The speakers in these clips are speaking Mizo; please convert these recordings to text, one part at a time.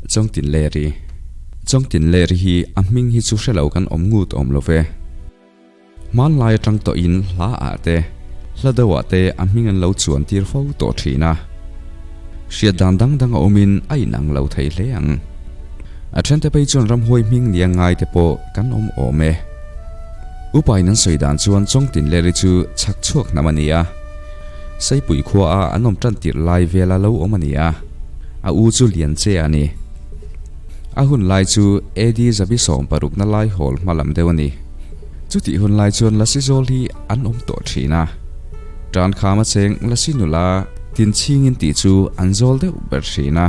Chawngtinleri Chawngtinleri hi a hming hi chu hrelo kan awm ngut awm lo ve. Hmanlai atang tawhin hla ah te, hla deuh ah te a hming an lo chuan tir fo tawh thin a. Hriat dan dang dang a awmin a inang lo thei hle ang. A thente phei chuan ramhuai hming nia ngai te pawh kan awm awm e. Upain an sawi dan chuan Chawngtinleri chu chhak chhuak hnam a ni a. Seipui khua a an awm tan tirh lai vela lo awm a ni a. A u chu Lianche a ni. A hun lai chu AD 76 na lai hawl hma lam deuh a ni. Chutih hun lai chuan Lasi zawl hi an awm tawh thin a. Tan kham a cheng Lasi nula Tinchhingin tih chu an zawl deuh ber thin a.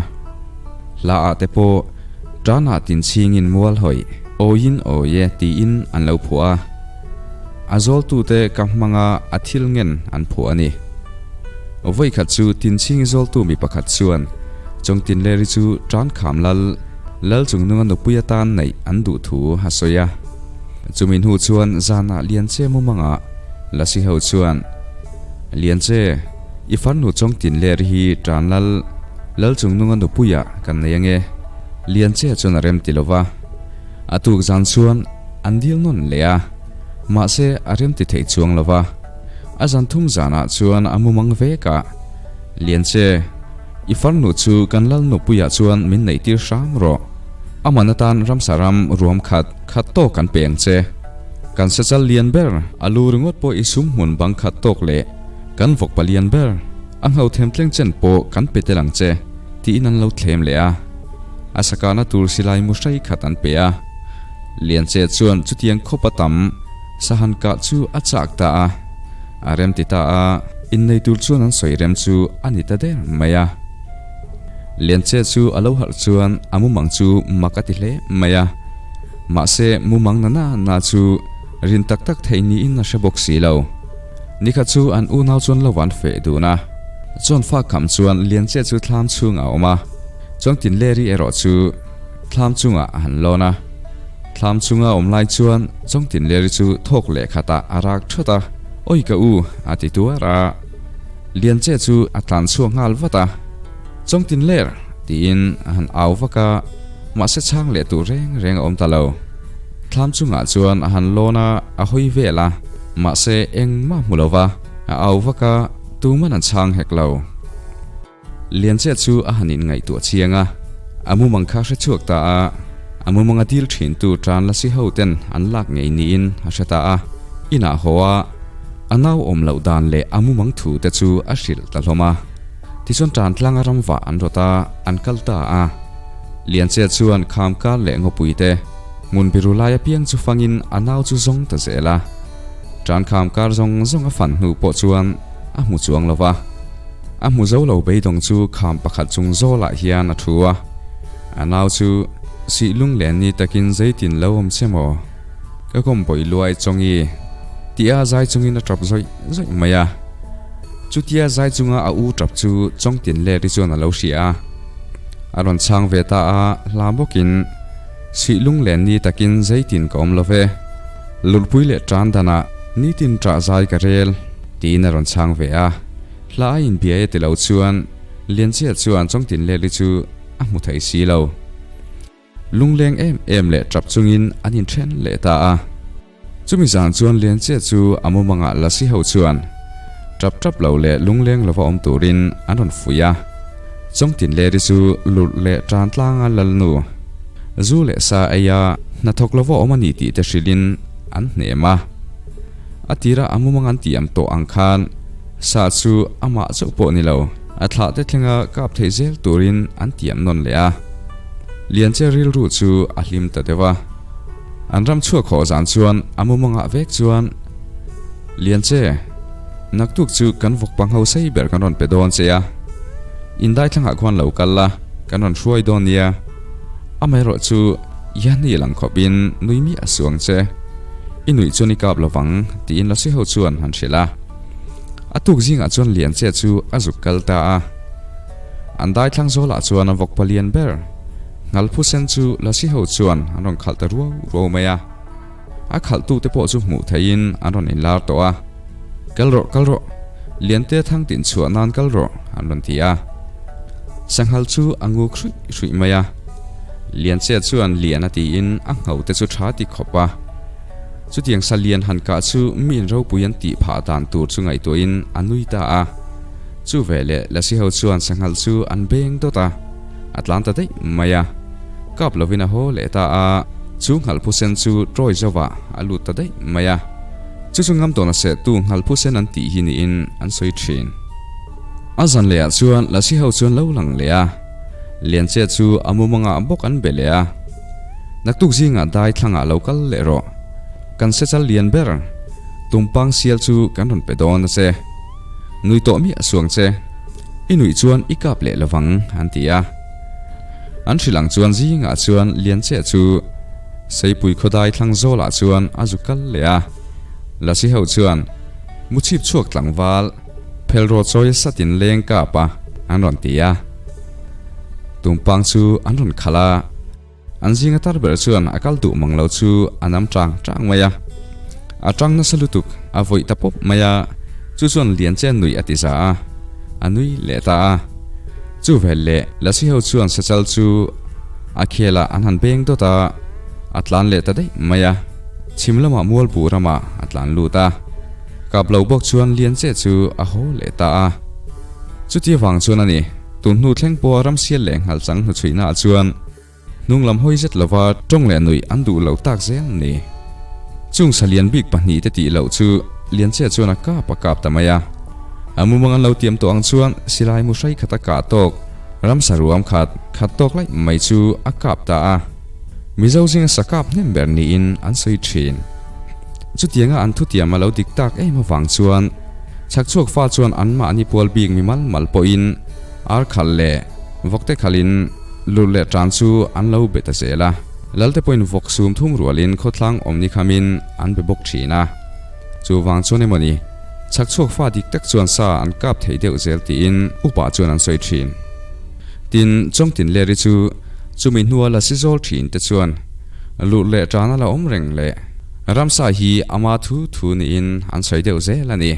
Hla ah te pawh Tanah Tinchhingin mual hawi awiin awi e tiin an lo phuah a. A zawltute ka hmanga a thil ngen an phuah a ni. Vawikhat chu Tinchhingi zawltu mi pakhat chuan Chawngtinleri chu Tankham lal, Lal Chungnunga nupui atan neih an duh thu a sawi a. Chumi hnu chuan zanah Lianche mumanga Lasi ho chuan, Lianche, i farnu Chawngtinleri hi Tan lal, Lal Chungnunga nupuiah kan nei ange. Lianche chuan a rem ti lova. A tuk zan chuan an dil nawn leh a, mahse a rem ti thei chuang lova. A zan thum zanah chuan a mumang vek a, Lianche, i farnu chu kan lal nupuiah chuan min neihtir hram rawh. Aman atan ramsa ram ruam khat khat tawk kan pe ang che. Kan sechal lian ber, a lu ringawt pawh i sum hmun bang khat tawk leh kan vawk palian ber, a ngho them tleng chen pawh kan pe tel ang che, tiin an lo thlem leh a. A sakahna tur silai mu hrai khat an pe a. Lianche chuan chutiang khawp a tam sahan kah chu a chak ta a. A rem ti ta a, innei tur chuan an sawi rem chu a ni ta der mai a. Lianche chu a lo harh chuan a mumang chu mak a ti hle mai a. Mahse mumang na na na chu rin tak tak theih niin a hre bawk si lo. Nikhat chu an unau chuan lo van feh dun a. Chuan fa kham chuan Lianche chu thlam chhungah a awm a. Chawngtinleri erawh chu thlam chungah a han lawn a. Thlam chunga awm lai chuan Chawngtinleri chu thawk leh khatah a rak thawt a, Awi ka u! a ti tuar a. Lianche chu a tlan chhuak nghal vat a, Chawngtinler! tiin a han au vak a, mahse chhang leh tur reng reng a awm ta lo. Thlam chungah chuan a han lawn a, a hawi vel a, mahse engmah hmu lo va, a au vak a, tuman an chhang hek lo. Lianche chu a han inngaihtuah chiang a, a mumang kha hre chhuak ta a, a mumanga dil thintu tan lasi ho ten an lak ngei niin a hre ta a. Inah haw a, a nau awm loh dan leh a mumang thu te chu a hrilh ta hlawm a. Tichuan tan tlanga ramvah an rawt a, an kal ta a. Lianche chuan kham kar leh ngawpui te hmun biru lai apiang chu fangin a nau chu zawng ta zel a. Tan kham kar zawng zawng a fan hnu pawh chuan a hmu chuang lo va. A hmu zo lo beidawng chu kham pakhat chung zawlah hian a thu a, a nau chu sih lung len ni takin zeitin lo awm che maw? Ka kawm bawih luai chawngi tia zai chungin a tap zawih zawih mai a. Chutia zai chunga a u tap chu Chawngtin Leri chuan a lo hria a. A rawn chhang ve ta a, hla bawkin sih lung len ni takin zeitin ka awm lo ve, lurpui leh tan danah nitin ṭah zai ka rel tiin a rawn chhang ve a. Hla a inbiai a ti lo chuan Lianchia chuan Chawngtinleli chu a hmu thei si lo. Lungleng em em leh tap chungin an inthen leh ta a. Chumi zan chuan Lianchia chu a mumangah Lasi ho chuan tap tap lo leh lungleng lova awm turin an rawn fuih a. Chawngtinleli chu lurh leh tan tlanga lalnu zu leh sa eia hnathawk lova awm a ni tih te hrilhin an hnem a. A tira a mumang an tiam tawh ang khan sa chu amah chauh pawh ni lo, a thlah te thlenga kap theih zel turin an tiam nawn leh a. Lianche rilru chu a hlim ta deuh a. An ram chhuak haw zan chuan a mumangah vek chuan, Lianche, naktuk chu kan vawk pang ho sei ber kan rawn pe dawn che a, indai thlangah khuan lo kal la, kan rawn hruai dawn nia. Amaherawh chu Iani lang khawpin nui miah suang che. I nuih chuan i kap lovang tiin Lasi ho chuan han hrilh a. A tuk zingah chuan Lianche chu a zuk kal ta a. An dai thlang zawlah chuan a vawk palian ber Ngalphu sen chu Lasi ho chuan an rawn khalh ta ruau ruau mai a. A khalhtute pawh chu hmuh theihin an rawn inlar tawh a. Kal rawh, kal rawh, Liante thang tin chhuah nan kal rawh, an rawn ti a. Sanghal chu a nguk hruih hruih mai a. Lianchia chuan lian a tiin a ngho te chu tha ti khawp a. Chutiang sa lian han kah chu mi in ropui an tih phah dan tur chu ngaihtuahin a nui ta a. Chu veleh Lasi ho chuan sanghal chu an beng dawt a, a tlan ta daih mai a. Kap lovin a haw leh ta a, chu nghalphusen chu Troy zovah a lut ta daih mai a. Chu chu ngam tawna sehtu nghalphusen an tih hi niin an sawi thin. A zan lehah chuan Lasi ho chuan lo lang leh a, Lianchia chu a mumangah bawk an be leh a. Naktuk zingah dai thlangah lo kal leh rawh. Kan sechal lian ber, tumpang sial chu kan rawn pe dawn a che. Nui tawh miah suang che. I nuih chuan i kap leh lovang, an ti a. An hrilh ang chuan zingah chuan Lianchia chu Seipui khawdai thlang zawlah chuan a zu kal leh a. Lasi ho chuan Muchhip chhuak tlangval phelraw chawi satin leng kap a, an rawn ti a. Tumpang chu an rawn khalh a. An zinga tar ber chuan a kal duh mang lo chu a nam tang tang mai a. A tang nasa lutuk, a vawih ta pawp mai a, chu chuan Lianche nuih a ti za a, a nui leh ta a. Chu vel leh Lasi ho chuan sechal chu a khelah an han beng dawt a, a tlan leh ta daih mai a. Chhim lamah Mualbu ramah a tlan lut a. Kap lo bawk chuan Lianche chu a haw leh ta a. Chuti avang chuan a ni. Tun hnu thleng pawha ramsial leh nghalchang hnuchhuihnaah chuan hnung lam hawi zet lova tawng leh nuih an duh lo tak zel a ni. Chung salian bik pahnihte tih loh chu Lianchia chuan a kap a kap ta mai a. A mumang an lo tiam tawh ang chuan silai mu hrai khat a kah tawk, ramsa ruam khat khat tawk laih mai chu a kap ta a. Mizo zinga sa kap hnem ber niin an sawi thin. Chutianga an thutiam a lo dik tak em avang chuan Chhakchhuak fa chuan anmahni pual bik mi mal mal pawhin ar khalh leh vawkte khalhin lurh leh tan chu an lo be ta zel a. Lalte pawhin vawk sum thum rualin khawthlang awmni khamin an be bawk thin a. Chuvang chuan emawni chhakchhuak fa dik tak chuan sa an kap thei deuh zel tiin upa chuan an sawi thin. Tin, Chawngtin Leri chu chumi hnua la si zawl thin te chuan lurh leh tan a la awm reng leh. Ramsa hi ama thu thu niin an sawi deuh zel a ni.